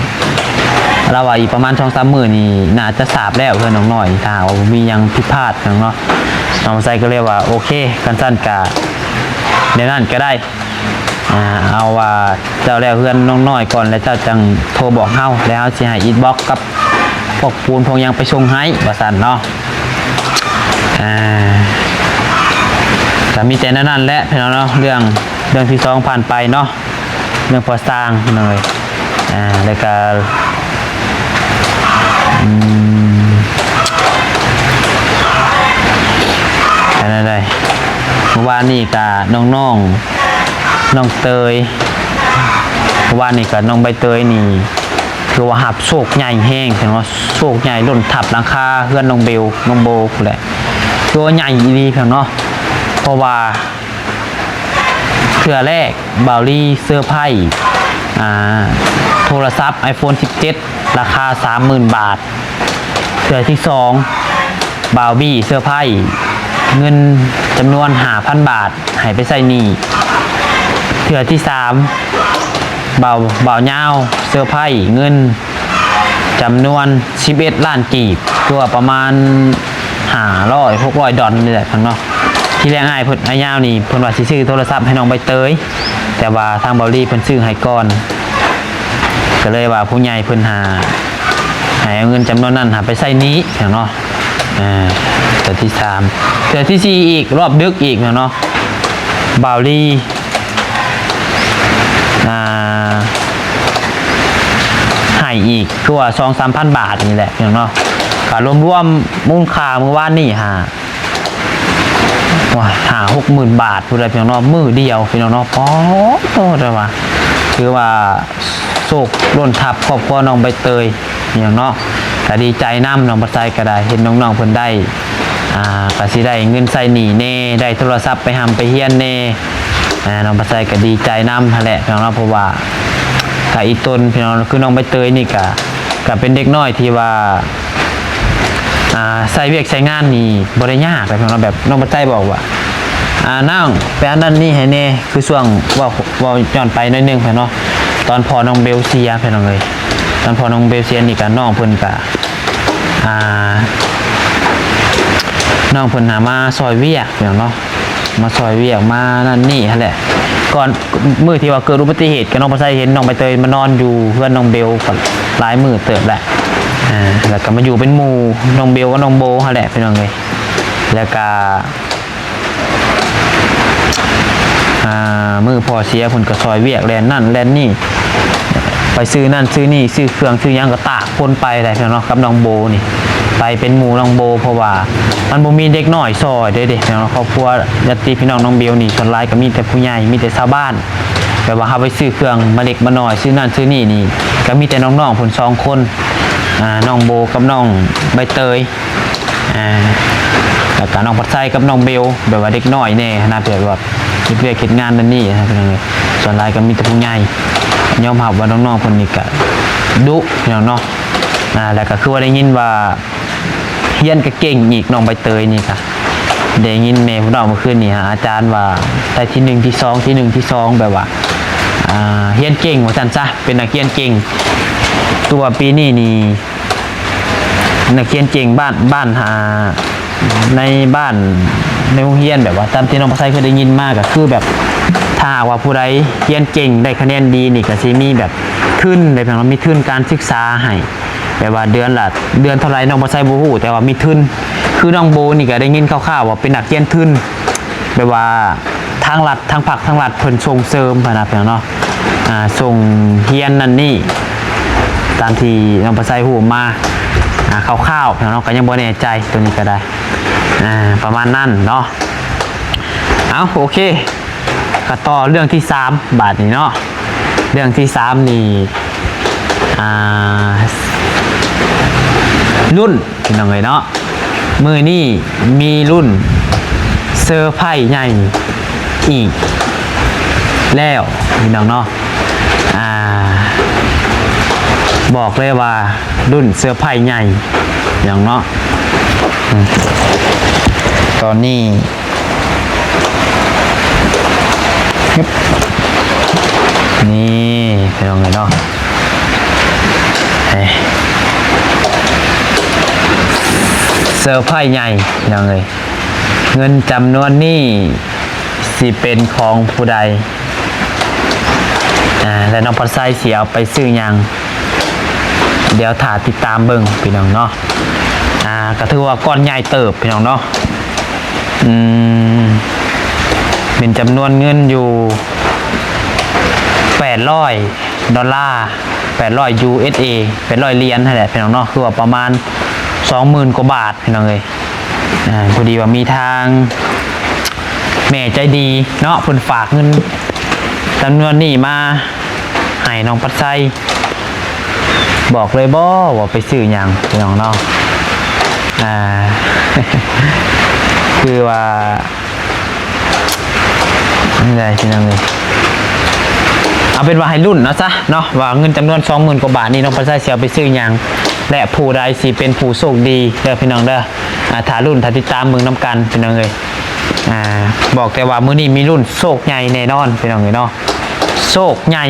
ລາວວ່າອີກປະມານສອງສາມມື້ນີ້ໜ້າຈະສາບແລ້ວເຮືອນນ້ອງນ້ອຍ ຖ້າຫາກວ່າບໍ່ມີຫຍັງຜິດພາດຫຍັງເນາະ. ນ້ອງປາໄຊກໍເລີຍວ່າ ໂອເຄ ຄັນຊັ້ນກະແນວນັ້ນກໍໄດ້. ອ່າ ເອົາວ່າເຈົ້າແລ້ວເຮືອນນ້ອງນ້ອຍກ່ອນ ແລ້ວເຈົ້າຈັ່ງໂທບອກເຮົາ ແລ້ວເຮົາຊິໃຫ້ອິດບລັອກກັບພວກປູນພວກຫຍັງໄປສົ່ງໃຫ້ ວ່າຊັ້ນເນາະ. ອ່າ ກໍມີແຕ່ແນວນັ້ນແຫຼະພີ່ນ້ອງເນາະ, ເລື່ອງ ເລື່ອງທີສອງຜ່ານໄປເນາະ, ເລື່ອງພໍ່ຊ່າງພີ່ນ້ອງເອີຍ. ອ່າ ແລ້ວກໍ ອືມ ອັນນັ້ນໃດ ມື້ວານນີ້ກະນ້ອງໆ ນ້ອງເຕີຍ ມື້ວານນີ້ກະນ້ອງໃບເຕີຍນີ້ ຖືວ່າຮັບໂຊກໃຫຍ່ແຮງເນາະ, ໂຊກໃຫຍ່ລົ້ນທັບຫຼັງຄາເຮືອນນ້ອງເບວ ນ້ອງໂບພຸ້ນແຫຼະ. ຖືວ່າໃຫຍ່ອີ່ຫຼີເນາະ ເພາະວ່າ ເທື່ອແລກ ບ່າວລີເຊີໄພ ອ່າ ໂທລະສັບໄອໂຟນສິບເຈັດ ລາຄາສາມໝື່ນບາດ, ເທື່ອທີສອງ ບ່າວບີເຊີໄພ ເງິນຈຳນວນຫ້າພັນບາດ ໃຫ້ໄປໃຊ້ໜີ້, ເທື່ອທີສາມ ບ່າວ ບ່າວຍາວເຊີໄພ ເງິນ ຈຳນວນສິບເອັດລ້ານກີບ ຄືວ່າປະມານຫ້າຮ້ອຍ ຫົກຮ້ອຍດອນນີ້ແຫຼະເນາະ. ທີແລກອ້າຍເພິ່ນ ອ້າຍຍາວນີ້ເພິ່ນວ່າຊິຊື້ໂທລະສັບໃຫ້ນ້ອງໃບເຕີຍ, ແຕ່ວ່າທາງບ່າວລີເພິ່ນຊື້ໃຫ້ກ່ອນ, ກໍເລີຍວ່າຜູ້ໃຫຍ່ເພິ່ນຫາ ໃຫ້ເອົາເງິນຈຳນວນນັ້ນຫາໄປໃຊ້ໜີ້ເນາະ. ອ່າ ເທື່ອທີສາມ ເທື່ອທີສີ່ອີກ ລອບດຶກອີກເນາະ ບ່າວລີ ອ່າ ໃຫ້ອີກຄືວ່າສອງສາມພັນບາດນີ້ແຫຼະພີ່ນ້ອງເນາະ. ກໍລວມໆມູນຄ່າມື້ວານນີ້ຫາ ໂອ້ຍ ຫ້າຫົກໝື່ນບາດພຸ້ນແຫຼະພີ່ນ້ອງເນາະ, ມື້ດຽວພີ່ນ້ອງເນາະ. ປາດໂທ້ ແຕ່ວ່າ ຖືວ່າໂຊກລົ້ນທັບຄອບຄົວນ້ອງໃບເຕີຍພີ່ນ້ອງເນາະ, ກໍດີໃຈນຳ. ນ້ອງປາໄຊກໍໄດ້ເຫັນນ້ອງໆເພິ່ນໄດ້ ອ່າ ກໍຊິໄດ້ເງິນໃຊ້ໜີ້ແດ່ ໄດ້ໂທລະສັບໄປຮ່ຳໄປຮຽນແດ່. ອ່າ ນ້ອງປາໄຊກໍດີໃຈນຳຫັ້ນແຫຼະພີ່ນ້ອງເນາະ, ເພາະວ່າຖ້າອີ່ຕົນພີ່ນ້ອງ ຄືນ້ອງໃບເຕີຍນີ້ກະ ກະເປັນເດັກນ້ອຍທີ່ວ່າ ອ່າ ໃຊ້ວຽກໃຊ້ງານນີ້ບໍ່ໄດ້ຍາກເດ້ພີ່ນ້ອງເນາະ. ແບບນ້ອງປາໄຊບອກວ່າ ອ່າ ນ້ອງໄປອັນນັ້ນນີ້ໃຫ້ແດ່ ຄືຊ່ວງເວົ້າ ເວົ້າຍ້ອນໄປໜ້ອຍໜຶ່ງພີ່ນ້ອງເນາະ, ຕອນພໍ່ນ້ອງເບວເສຍພີ່ນ້ອງເອີຍ, ຕອນພໍ່ນ້ອງເບວເສຍນີ້ກະ ນ້ອງເພິ່ນກະ ອ່າ ນ້ອງເພິ່ນຫາມາຊ່ອຍວຽກພີ່ນ້ອງເນາະ, ມາຊ່ອຍວຽກ ມານັ້ນນີ້ຫັ້ນແຫຼະ. ກ່ອນ ມື້ທີ່ວ່າເກີດອຸບັດຕິເຫດ ກໍນ້ອງປາໄຊເຫັນນ້ອງໃບເຕີຍມານອນຢູ່ເຮືອນນ້ອງເບວກໍຫຼາຍມື້ເຕີບແຫຼະ, ອ່າ ແລ້ວກໍມາຢູ່ເປັນໝູ່ນ້ອງເບວກັບນ້ອງໂບຫັ້ນແຫຼະພີ່ນ້ອງເອີຍ. ແລ້ວກໍ ອ່າ ມື້ພໍ່ເສຍເພິ່ນກໍຊ່ອຍວຽກແລ່ນນັ້ນແລ່ນນີ້ ໄປຊື້ນັ້ນຊື້ນີ້ ຊື້ເຄື່ອງຊື້ຫຍັງກໍຕາກຄົນໄປແຫຼະເນາະ ກັບນ້ອງໂບນີ້ ໄປເປັນໝູ່ນ້ອງໂບ. ເພາະວ່າມັນບໍ່ມີເດັກນ້ອຍຊ່ອຍເດ້ເນາະ, ຄອບຄົວຍາດຕິພີ່ນ້ອງນ້ອງເບວນີ້ ສ່ວນຫຼາຍກໍມີແຕ່ຜູ້ໃຫຍ່ ມີແຕ່ຊາວບ້ານ. ແບບວ່າເຮົາໄປຊື້ເຄື່ອງມາເລັກມານ້ອຍ ຊື້ນັ້ນຊື້ນີ້ນີ້ ກໍມີແຕ່ນ້ອງໆເພິ່ນສອງຄົນ ອ່າ ນ້ອງໂບກັບນ້ອງໃບເຕີຍ ອ່າ ແລ້ວກະນ້ອງພັດໄຊກັບນ້ອງເບວ ແບບວ່າເດັກນ້ອຍແດ່ຫັ້ນນະ ແບບວ່າເຮັດວຽກເຮັດງານນັ້ນນີ້ຫັ້ນນະ. ສ່ວນຫຼາຍກໍມີແຕ່ຜູ້ໃຫຍ່. ຍອມຮັບວ່ານ້ອງໆເພິ່ນນີ້ກະດຸພີ່ນ້ອງເນາະ. ອ່າ ແລ້ວກະຄືວ່າໄດ້ຍິນວ່າຮຽນກະເກັ່ງອີກ ນ້ອງໃບເຕີຍນີ້ກະ ໄດ້ຍິນແມ່ເພິ່ນເວົ້າມື້ຄືນນີ້ ອາຈານວ່າໄດ້ທີໜຶ່ງ ທີສອງ ທີໜຶ່ງ ທີສອງ ແບບວ່າ ອ່າ ຮຽນເກັ່ງວ່າຊັ້ນຊະ ເປັນນັກຮຽນເກັ່ງ. ຕົວາປີນີ້ນີ້ ນັກຮຽນເກັ່ງບ້ານ ບ້ານ ອ່າ ໃນບ້ານ ໃນໂຮງຮຽນ ແບບວ່າຕາມທີ່ນ້ອງປາໄຊເຄີຍໄດ້ຍິນມາ ກໍຄືແບບ ຖ້າຫາກວ່າຜູ້ໃດຮຽນເກັ່ງ ໄດ້ຄະແນນດີນີ້ ກໍຊິມີແບບທຶນ ໄດ້ແບບວ່າມີທຶນການສຶກສາໃຫ້ ແບບວ່າເດືອນລະ ເດືອນເທົ່າໃດນ້ອງພອນໄຊບໍ່ຮູ້ ແຕ່ວ່າມີທຶນ ຄືນ້ອງໂບນີ້ກໍໄດ້ຍິນຂ່າວໆວ່າເປັນນັກຮຽນທຶນ ແບບວ່າທາງລັດ ທາງພັກ ທາງລັດເພິ່ນສົ່ງເສີມຫັ້ນນະ ພີ່ນ້ອງເນາະ ອ່າ ສົ່ງຮຽນນັ້ນນີ້ ຕາມທີ່ນ້ອງພອນໄຊຮູ້ມາ ອ່າ ຄ່າວໆ ພີ່ນ້ອງເນາະ ກໍຍັງບໍ່ແນ່ໃຈ ໂຕນີ້ກໍໄດ້ ອ່າ ປະມານນັ້ນເນາະ. ເອົາ ໂອເຄ ກໍຕໍ່ເລື່ອງທີສາມ ບາດນີ້ເນາະ ເລື່ອງທີສາມນີ້ ອ່າ ລຸ້ນ ພີ່ນ້ອງເອີຍເນາະ ມື້ນີ້ມີລຸ້ນເຊີໄພໃຫຍ່ອີກແລ້ວ ພີ່ນ້ອງເນາະ ອ່າ ບອກເລີຍວ່າລຸ້ນເຊີໄພໃຫຍ່ ພີ່ນ້ອງເນາະ ອືມ ຕອນນີ້ ຮຶບ ນີ້ ພີ່ນ້ອງເອີຍເນາະ ເອີ ເຊີໄພໃຫຍ່ ພີ່ນ້ອງເອີຍ ເງິນຈຳນວນນີ້ຊິເປັນຂອງຜູ້ໃດ ອ່າ ແລະ ນ້ອງພອນໄຊຊິເອົາໄປຊື້ຫຍັງ ດຽວຖ້າຕິດຕາມເບິ່ງ ພີ່ນ້ອງເນາະ ອ່າ ກໍຖືວ່າກ້ອນໃຫຍ່ເຕີບ ພີ່ນ້ອງເນາະ ອືມ ເປັນຈຳນວນເງິນຢູ່ແປດຮ້ອຍດອນລາ ແປດຮ້ອຍຢູເອສເອ ແປດຮ້ອຍຫຼຽນຫັ້ນແຫຼະ ພີ່ນ້ອງເນາະ ຄືວ່າປະມານສອງໝື່ນກວ່າບາດ ພີ່ນ້ອງເອີຍ ອ່າ ພໍດີວ່າມີທາງແມ່ໃຈດີເນາະ ເພິ່ນຝາກເງິນຈຳນວນນີ້ມາໃຫ້ນ້ອງພອນໄຊ ບອກເລີຍບໍ່ວ່າໄປຊື້ຫຍັງ ພີ່ນ້ອງເນາະ ອ່າ ຄືວ່າ ນີ້ໄດ໋ ພີ່ນ້ອງເອີຍ ເອົາເປັນວ່າໃຫ້ລຸ້ນເອົາຊະເນາະ ວ່າເງິນຈຳນວນສອງໝື່ນກວ່າບາດນີ້ ນ້ອງພອນໄຊຊິເອົາໄປຊື້ຫຍັງ ແລະ ຜູ້ໃດຊິເປັນຜູ້ໂຊກດີເດີ ພີ່ນ້ອງເດີ ອ່າ ຖ້າລຸ້ນ ຖ້າຕິດຕາມເບິ່ງນຳກັນ ພີ່ນ້ອງເອີຍ ອ່າ ບອກແຕ່ວ່າມື້ນີ້ມີລຸ້ນໂຊກໃຫຍ່ແນ່ນອນ ພີ່ນ້ອງເອີຍເນາະ ໂຊກໃຫຍ່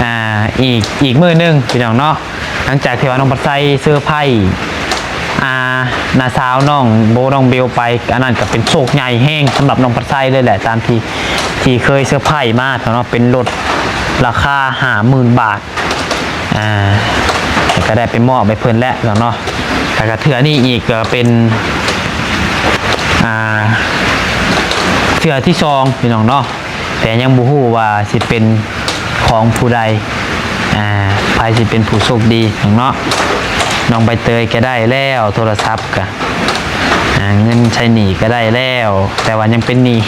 ອ່າ ອີກ ອີກມື້ໜຶ່ງ ພີ່ນ້ອງເນາະ ຫຼັງຈາກທີ່ວ່ານ້ອງພອນໄຊເຊີໄພ ອ່າ ນ້າສາວນ້ອງໂບນ້ອງເບວໄປ ອັນນັ້ນກໍເປັນໂຊກໃຫຍ່ແຮງສຳລັບນ້ອງພອນໄຊເລີຍແຫຼະ ຕາມທີ່ ທີ່ເຄີຍເຊີໄພມາເນາະ ເປັນລົດລາຄາຫ້າໝື່ນບາດ ອ່າ ແລ້ວກໍໄດ້ໄປມອບໃຫ້ເພິ່ນແລ້ວເນາະ ແລ້ວກໍເທື່ອນີ້ອີກກໍເປັນ ອ່າ ເທື່ອທີສອງ ພີ່ນ້ອງເນາະ ແຕ່ຍັງບໍ່ຮູ້ວ່າຊິເປັນຂອງຜູ້ໃດ ອ່າ ໃຜຊິເປັນຜູ້ໂຊກດີເນາະ ນ້ອງໃບເຕີຍກໍໄດ້ແລ້ວ ໂທລະສັບກໍ ອ່າ ເງິນໃຊ້ໜີ້ກໍໄດ້ແລ້ວ ແຕ່ວ່າຍັງເປັນໜີ້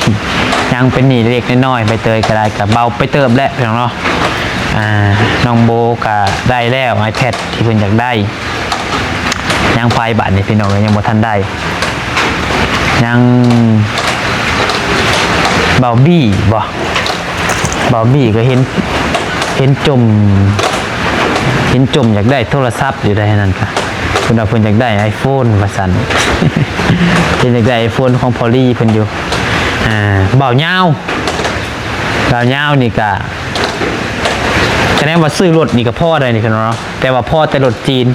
ຍັງເປັນໜີ້ເລັກໆນ້ອຍໆ ໃບເຕີຍກໍໄດ້ ກໍເບົາໄປເຕີບແຫຼະ ພີ່ນ້ອງເນາະ ອ່າ ນ້ອງໂບກໍໄດ້ແລ້ວ ໄອແພດທີ່ເພິ່ນຢາກໄດ້ ຍັງໃຜບາດນີ້ ພີ່ນ້ອງເອີຍ ຍັງບໍ່ທັນໄດ້ ຍັງ ເບົາບີ້ບໍ່ ເບົາບີ້ກໍເຫັນ ເຫັນຈົ່ມ ເຫັນຈົ່ມຢາກໄດ້ໂທລະສັບຢູ່ໃດ໋ ນັ້ນກະ ເພິ່ນວ່າເພິ່ນຢາກໄດ້ໄອໂຟນວ່າຊັ້ນ ເພິ່ນຢາກໄດ້ໄອໂຟນຂອງພໍລີເພິ່ນຢູ່ ອ່າ ເບົາຍາວ ເບົາຍາວນີ້ກະ ຄະແນນວ່າຊື້ລົດນີ້ກໍພໍໄດ໋ນີ້ ພີ່ນ້ອງເນາະ ແຕ່ວ່າພໍແຕ່ລົດຈີນ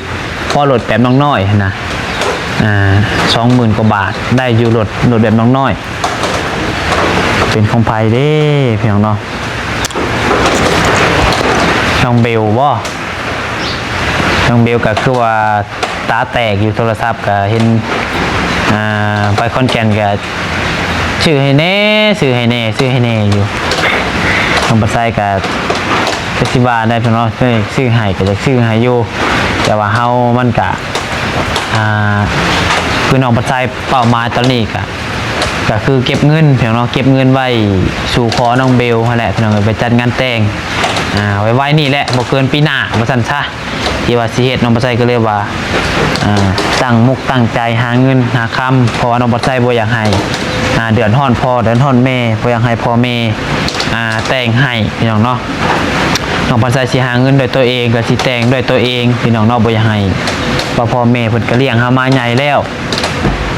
ພໍລົດແບບນ້ອງນ້ອຍຫັ້ນນະ ອ່າ ສອງໝື່ນກວ່າບາດ ໄດ້ຢູ່ລົດ ລົດແບບນ້ອງນ້ອຍ ເປັນຂອງໃຜເດ້ ພີ່ນ້ອງເນາະ ນ້ອງເບວບໍ່ ນ້ອງເບວກໍຄືວ່າຕາແຕກຢູ່ ໂທລະສັບກໍເຫັນ ອ່າ ໄປຂອນແກ່ນກໍຊື້ໃຫ້ແດ່ ຊື້ໃຫ້ແດ່ ຊື້ໃຫ້ແດ່ຢູ່ ນ້ອງປາໄຊກໍ ກໍຊິວ່າໄດ້ພີ່ນ້ອງເນາະ ຊື້ໃຫ້ກໍຢາກຊື້ໃຫ້ຢູ່ ແຕ່ວ່າເຮົາມັນກະ ອ່າ ຄືນ້ອງປາໄຊເປົ້າໝາຍຕອນນີ້ກະ ກະຄືເກັບເງິນພີ່ນ້ອງເນາະ ເກັບເງິນໄວ້ສູ່ຂໍນ້ອງເບວຫັ້ນແຫຼະພີ່ນ້ອງເອີຍ ໄປຈັດງານແຕ່ງ ອ່າ ໄວໆນີ້ແຫຼະ ບໍ່ເກີນປີໜ້າວ່າຊັ້ນຊະ ທີ່ວ່າຊິເຮັດ ນ້ອງປາໄຊກໍເລີຍວ່າ ອ່າ ຕັ້ງມຸກຕັ້ງໃຈຫາເງິນຫາຄຳ ເພາະວ່ານ້ອງປາໄຊບໍ່ຢາກໃຫ້ ອ່າ ເດືອດຮ້ອນພໍ່ເດືອດຮ້ອນແມ່ ບໍ່ຢາກໃຫ້ພໍ່ແມ່ ອ່າ ແຕ່ງໃຫ້ພີ່ນ້ອງເນາະ ນ້ອງປາໄຊຊິຫາເງິນດ້ວຍຕົວເອງ ກໍຊິແຕ່ງດ້ວຍຕົວເອງພີ່ນ້ອງເນາະ ບໍ່ຢາກໃຫ້ ເພາະພໍ່ແມ່ເພິ່ນກໍລ້ຽງເຮົາມາໃຫຍ່ແລ້ວ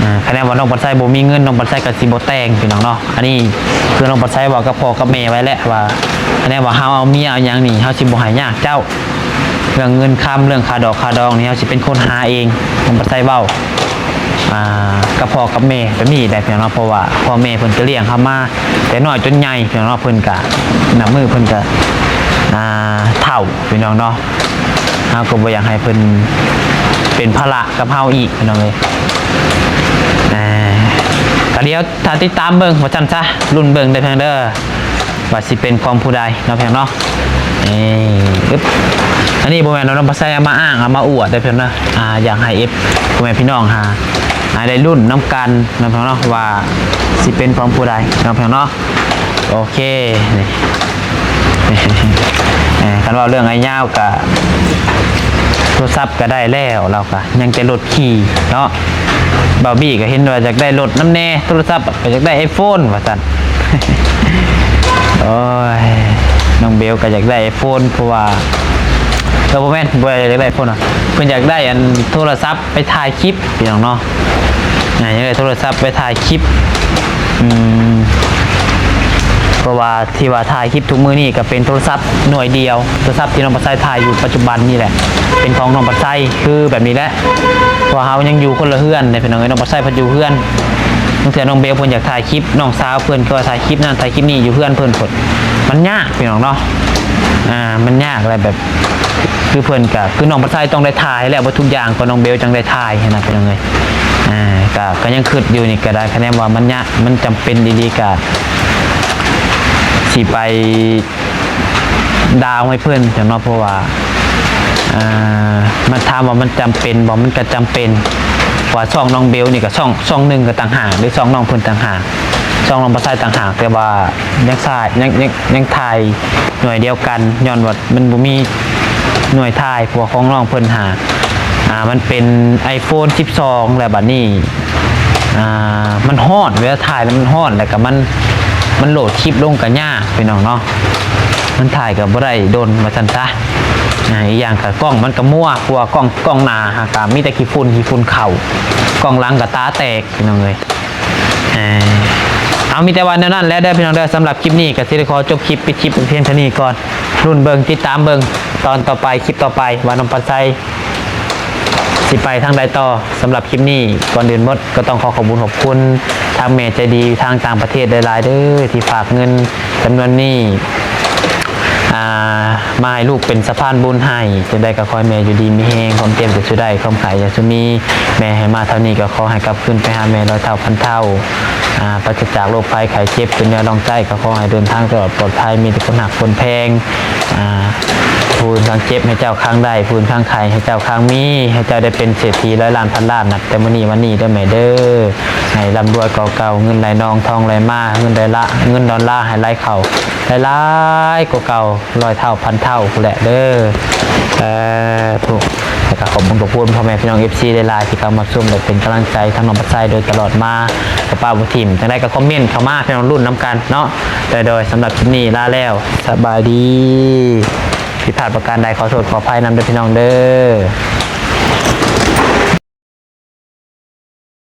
ອ່າ ຄະແນນວ່ານ້ອງປາໄຊບໍ່ມີເງິນ ນ້ອງປາໄຊກໍຊິບໍ່ແຕ່ງພີ່ນ້ອງເນາະ ອັນນີ້ຄືນ້ອງປາໄຊເວົ້າກັບພໍ່ກັບແມ່ໄວ້ແລ້ວວ່າ ຄະແນນວ່າເຮົາເອົາເມຍເອົາຫຍັງນີ້ ເຮົາຊິບໍ່ໃຫ້ຍາກເຈົ້າ ເລື່ອງເງິນຄຳ ເລື່ອງຄ່າດອກຄ່າດອງນີ້ ເຮົາຊິເປັນຄົນຫາເອງ ນ້ອງປາໄຊເວົ້າ ອ່າ ກັບພໍ່ກັບແມ່ແບບນີ້ໄດ໋ພີ່ນ້ອງເນາະ ເພາະວ່າພໍ່ແມ່ເພິ່ນກໍລ້ຽງເຮົາມາແຕ່ນ້ອຍຈົນໃຫຍ່ພີ່ນ້ອງເນາະ ເພິ່ນກະ ນັບມື້ເພິ່ນກະ ອ່າ ເຖົ້າພີ່ນ້ອງເນາະ ເຮົາກໍບໍ່ຢາກໃຫ້ເພິ່ນເປັນພາລະກັບເຮົາອີກ ພີ່ນ້ອງເອີຍ. ອ່າ ກໍດຽວຖ້າຕິດຕາມເບິ່ງວ່າຊັ້ນຊະ ລຸ້ນເບິ່ງເດີພີ່ນ້ອງເດີ ວ່າຊິເປັນຂອງຜູ້ໃດເນາະ ພີ່ນ້ອງເນາະ. ນີ້ ອຶບ ອັນນີ້ບໍ່ແມ່ນວ່ານ້ອງປາໄຊເອົາມາອ້າງ ເອົາມາອວດເດີພີ່ນ້ອງເດີ. ອ່າ ຢາກໃຫ້ເອັຟ ພໍ່ແມ່ພີ່ນ້ອງຫາ ອ່າ ໄດ້ລຸ້ນນຳກັນເນາະ ພີ່ນ້ອງເນາະ ວ່າຊິເປັນຂອງຜູ້ໃດເນາະ ພີ່ນ້ອງເນາະ. ໂອເຄ ນີ້ ເອີ ຄັນເວົ້າເລື່ອງອ້າຍຍາວກະ ໂທລະສັບກະໄດ້ແລ້ວ ລາວກະຍັງແຕ່ລົດຂີ່ເນາະ. ບ່າວບີກະເຫັນວ່າຢາກໄດ້ລົດນຳແດ່ ໂທລະສັບກະຢາກໄດ້ໄອໂຟນວ່າຊັ້ນ. ໂອ້ຍ ນ້ອງເບວກະຢາກໄດ້ໄອໂຟນ ເພາະວ່າ ເອີ ບໍ່ແມ່ນ ບໍ່ຢາກໄດ້ໄອໂຟນ ເພິ່ນຢາກໄດ້ອັນໂທລະສັບ ໄປຖ່າຍຄລິບ ພີ່ນ້ອງເນາະ. ອ່າ ຢາກໄດ້ໂທລະສັບໄປຖ່າຍຄລິບ ອືມ ເພາະວ່າທີ່ວ່າຖ່າຍຄລິບທຸກມື້ນີ້ກໍເປັນໂທລະສັບໜ່ວຍດຽວ ໂທລະສັບທີ່ນ້ອງປາໄຊຖ່າຍຢູ່ປັດຈຸບັນນີ້ແຫຼະ ເປັນຂອງນ້ອງປາໄຊ ຄືແບບນີ້ແຫຼະ ເພາະວ່າເຮົາຍັງຢູ່ຄົນລະເຮືອນເດ້ ພີ່ນ້ອງເອີຍ. ນ້ອງປາໄຊເພິ່ນຢູ່ເຮືອນ ບາງເທື່ອນ້ອງເບວເພິ່ນຢາກຖ່າຍຄລິບ ນ້ອງສາວເພິ່ນກໍວ່າຖ່າຍຄລິບນັ້ນຖ່າຍຄລິບນີ້ ຢູ່ເຮືອນເພິ່ນພຸ້ນ ມັນຍາກ ພີ່ນ້ອງເນາະ. ອ່າ ມັນຍາກແຫຼະ ແບບ ຄືເພິ່ນກະ ຄືນ້ອງປາໄຊຕ້ອງໄດ້ຖ່າຍແຫຼະ ເບິດທຸກຢ່າງກໍນ້ອງເບວຈັ່ງໄດ້ຖ່າຍຫັ້ນນະ ພີ່ນ້ອງເອີຍ. ອ່າ ກະ ກະຍັງຄິດຢູ່ນີ້ກະໄດ້ ຄະແນນວ່າມັນຍາກ ມັນຈຳເປັນອີ່ຫຼີກະ ຊິໄປດາວໃຫ້ເພິ່ນຈັ່ງເນາະ ເພາະວ່າ ອ່າ ມັນ ຖາມວ່າມັນຈຳເປັນບໍ່ ມັນກະຈຳເປັນ ເພາະວ່າຊ່ອງນ້ອງເບວນີ້ກະ ຊ່ອງ ຊ່ອງໜຶ່ງກະຕ່າງຫາກ ຫຼື ຊ່ອງນ້ອງເພິ່ນຕ່າງຫາກ ຊ່ອງນ້ອງປາໄຊຕ່າງຫາກ ແຕ່ວ່າຍັງສາຍ ຍັງ ຍັງ ຍັງຖ່າຍໜ່ວຍດຽວກັນ ຍ້ອນວ່າ ມັນບໍ່ມີໜ່ວຍຖ່າຍ ເພາະວ່າຂອງນ້ອງເພິ່ນຫາ ອ່າ ມັນເປັນໄອໂຟນສິບສອງ ແລ້ວບາດນີ້ ອ່າ ມັນຮ້ອນ ເວລາຖ່າຍແລ້ວມັນຮ້ອນ ແລ້ວກະມັນ ມັນໂຫຼດຄລິບລົງກະຍາກ ພີ່ນ້ອງເນາະ. ມັນຖ່າຍກະບໍ່ໄດ້ດົນວ່າຊັ້ນຊະ. ອ່າ ອີກຢ່າງກະກ້ອງມັນກະມົວ ເພາະວ່າກ້ອງ ກ້ອງໜ້າຫາກະມີແຕ່ຂີ້ຝຸ່ນ ຂີ້ຝຸ່ນເຂົ້າ ກ້ອງຫຼັງກະຕາແຕກ ພີ່ນ້ອງເອີຍ. ເອີ ເອົາ ມີແຕ່ວ່າແນວນັ້ນແຫຼະເດີພີ່ນ້ອງເດີ. ສຳລັບຄລິບນີ້ກໍຊິໄດ້ຂໍຈົບຄລິບ ປິດຄລິບພຽງເທົ່ານີ້ກ່ອນ. ລຸ້ນເບິ່ງ ຕິດຕາມເບິ່ງຕອນຕໍ່ໄປ ຄລິບຕໍ່ໄປ ວ່ານ້ອງປາໄຊຊິໄປທາງໃດຕໍ່. ສຳລັບຄລິບນີ້ ກ່ອນອື່ນໝົດກໍຕ້ອງຂໍຂອບຄຸນຂອບຄຸນທາງແມ່ໃຈດີທາງຕ່າງປະເທດຫຼາຍໆເດີ ທີ່ຝາກເງິນຈຳນວນນີ້ ອ່າ ມາໃຫ້ລູກເປັນສະພານບຸນໃຫ້. ຈັ່ງໃດກໍຂໍໃຫ້ແມ່ຢູ່ດີມີແຮງ ຄວາມເຈັບຢ່າສູ່ໄດ້ ຄວາມໄຂ້ຢ່າສູ່ມີ. ແມ່ໃຫ້ມາເທົ່ານີ້ກໍຂໍໃຫ້ກັບຄືນໄປຫາແມ່ຮ້ອຍເທົ່າພັນເທົ່າ. ອ່າ ປາສະຈາກໂລກໄພໄຂ້ເຈັບ ເປັນແນວລອງໃຊ້ ກໍຂໍໃຫ້ເດີນທາງຕະຫຼອດປອດໄພ ມີແຕ່ຄົນຮັກຄົນແພງ. ອ່າ ຜູ້ອື່ນຂ້າງເຈັບໃຫ້ເຈົ້າຂ້າງໄດ້ ຜູ້ອື່ນຂ້າງໄຂ້ໃຫ້ເຈົ້າຂ້າງມີ ໃຫ້ເຈົ້າໄດ້ເປັນເສດຖີຮ້ອຍລ້ານພັນລ້ານ ນັບແຕ່ມື້ນີ້ວັນນີ້ເດີແມ່ເດີ. ໃຫ້ລ່ຳລວຍກວ່າເກົ່າ ເງິນໄຫຼນອງທອງໄຫຼມາ ເງິນໄຫຼລະ ເງິນດອນລາໃຫ້ໄຫຼເຂົ້າຫຼາຍໆກວ່າເກົ່າ ຮ້ອຍເທົ່າພັນເທົ່າພຸ້ນແຫຼະເດີ. ສາທຸ. ແລ້ວກໍຂອບຄຸນຂອບຄຸນພໍ່ແມ່ພີ່ນ້ອງເອັຟຊີຫຼາຍໆ ທີ່ເຂົ້າມາຊົມ ແລະ ເປັນກຳລັງໃຈທາງນ້ອງປາໄຊໂດຍຕະຫຼອດມາ ກະປະບໍ່ຖິ້ມ. ຈັ່ງໃດກໍຄອມເມັນເຂົ້າມາ ພີ່ນ້ອງລຸ້ນນຳກັນເນາະ. ໂດຍ ໂດຍ ສຳລັບຄລິບນີ້ລາແລ້ວ ສະບາຍດີ. ຜິດພາດປະການໃດ ຂໍໂທດຂໍອະໄພນຳເດີພີ່ນ້ອງເດີ.